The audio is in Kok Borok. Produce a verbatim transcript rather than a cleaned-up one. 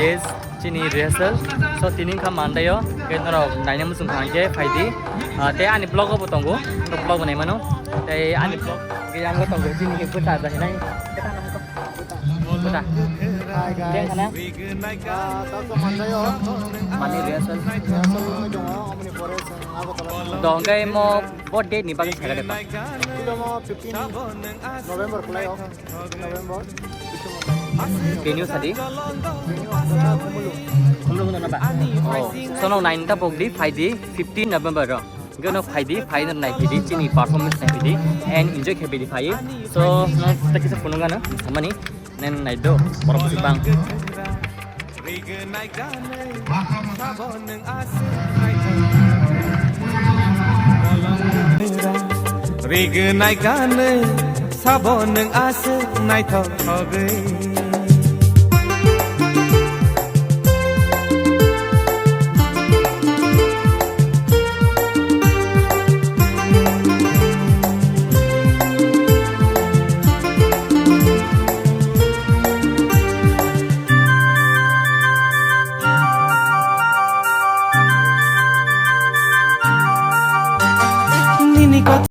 Yes, chini rehearsal. So, tini wngkha Monday o. Khe norok naina muchung thang khe phai di. Ah, tei ani vlog o bo tongo. Norok vlog bo nai mano. Tei ani vlog khe yang bo tongo. Chini khe bwta jahinai. Bwta. Hi guys. Tei khana? Ah, taso Monday o. Mani rehearsal. Rehearsal wngwi tongo. Aboni pore chwng Agartala. Do hwnkhe mo bo date ni bagwi sakha de ba. Kilo mo fifteen November kwlai o. November. Venue sadi? Khumulwng no ba? Oh. So, no, nine ta pok di, phai di, fifteen November ro. Gano phai di, phai no nai di, chini performance nai di, and enjoy khe di phai. So, no, ta kisa phunung gana, samani, nen nai do, borok si bang. Rignai gane sabo nwng aswk naithok thogwi.